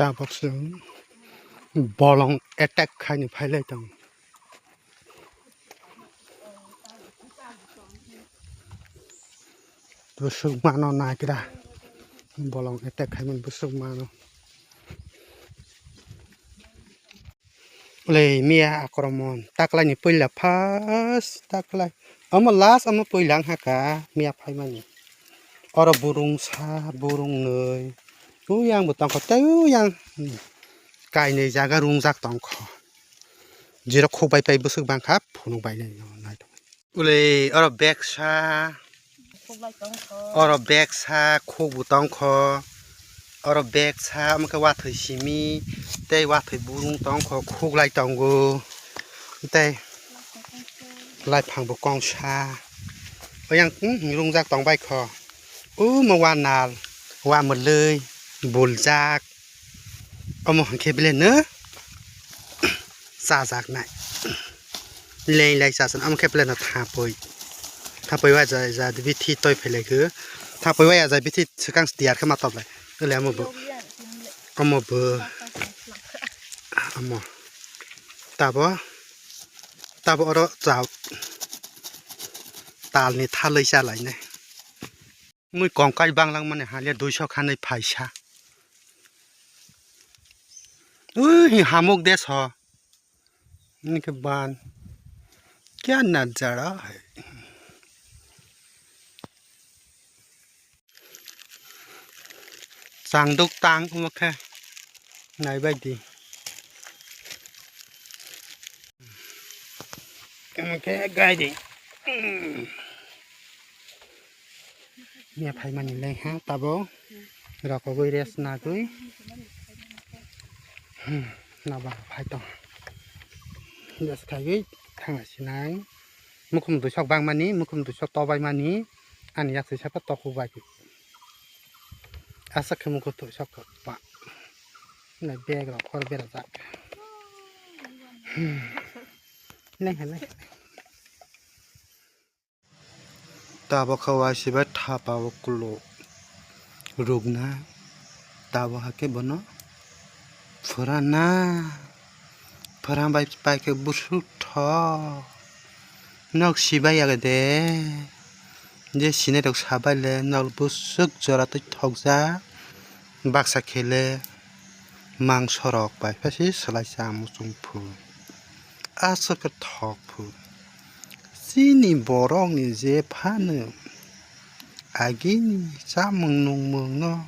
ຕາບັກເສີງ ບໍ່ລອງແອັດແຕັກໄຂ່ນີ້ໄຜເລີຍຕ້ອງ ບໍ່ສຸກມາເນາະ ນາຍກໍໄດ້ ບໍ່ລອງແອັດແຕັກໄຂ່ມັນບໍ່ສຸກມາເນາະ. ເລີຍເມຍອາກຣະມອນ ຕັກໄລ່ນີ້ປຸຍລະພາສ ຕັກໄລ່ ເອົາມາລາສ ເອົາມາປຸຍຫຼັງຫາກາ ເມຍໄຜມານີ້ ອອຣະບຸລຸງຊາ ບຸລຸງເນີຍ ອູຢາງບໍ່ຕ້ອງເຂົ້າໃຈ ອູຢາງ ກາຍເນຍຢາກະລຸງຈັກຕ້ອງຂໍ ເຈລະໂຄໄບໄປບໍ່ສຶກບັງຄັບ ຜູ້ນຸໄບເນຍນາຍ ອຸເລ ອອຣະແບກຊາ ອອຣະແບກຊາ ໂຄກບຸຕ້ອງຂໍ ອອຣະແບກຊາ ມັນກະວ່າເທີຍຊິມີ ແຕ່ວ່າເທີຍບຸລຸງຕ້ອງຂໍ ໂຄກໄລຕ້ອງໂກ ແຕ່ ໄລພັງບຸກອງຊາ ເອົາຫຍັງ ອື ລຸງຈັກຕ້ອງໄບຂໍ ອື ມາວ່ານາ ວ່າໝົດເລີຍ ບຸນຈັກ ອາມາເຄບເລນເນີ ສາຈັກໄນ ເລນໄລສາສັນ ອາມາເຄບເລນນະ ທາປຸຍ ທາປຸຍວ່າຈະ ຈະວິທີຕົຍເພເລຄື ທາປຸຍວ່າຈະວິທີສະກັງສະຕຽດເຂົ້າມາຕອບໄລ ເອີ ແລ້ວມາເບີ ອາມາເບີ ອາມາ ຕາບໍ ຕາບໍເນາະ ຈາວ ຕາລະເນ ທາເລີຍຊາໄລເນ ມືກອງໄກບາງຫຼັງມັນຫາເລຍໂດຍຊອກຫາໃນໄພຊາ ເອີຍ ຫາໝົກເດຊໍ ນີ້ກະບານ ກຽນນາຈາລາ ສາງດຸກຕັງ ໂອເຄ ໄດ້ໄວດີ ໂອເຄ ໄດ້ດີ ເມຍໄຜມັນແລງຫາຕາໂບ ເຮົາກະເວີຍເຣສນາກຸຍ ນາບາໄຜຕອງ ເດສໄຄວິ ທາງລະຊິນາຍ ມຸຄຸມຕຸຊອກບາງມານີ ມຸຄຸມຕຸຊອກຕໍ່ໄວມານີ ອັນຍັກຊິຊະປະຕໍຄູໄວ ອາສະເຄມຸໂກໂຕະຊອກກະປະ ໃນແບກລອກຄອລເບລະຈັກ ແລງຫັນເລີຍ ຕາບໍ່ເຂົ້າວ່າຊິໄປທາປາວະກຸໂລ ລຸກນາ ຕາບໍ່ຫາເກັບບໍ່ເນາະ ຟະລານາ ພະລານໄປໄປເກັບບຸສຸດທອ ນອກຊິໄປຢາກແດ ເດຊິເນດອກຊາໄປແລ ນອກບຸສຸກຈະລະຕິທອກຈາ ບັກສະເຄເລ ມັງສະຣອກໄປ ພະຊິສະໄລສາມຸຊຸມພູ ອາສະກະທອກພູ ຊິນີບໍຣອງນີເຈພາເນ ອາກິນີ ສາມເມືອງນົງເມືອງເນາະ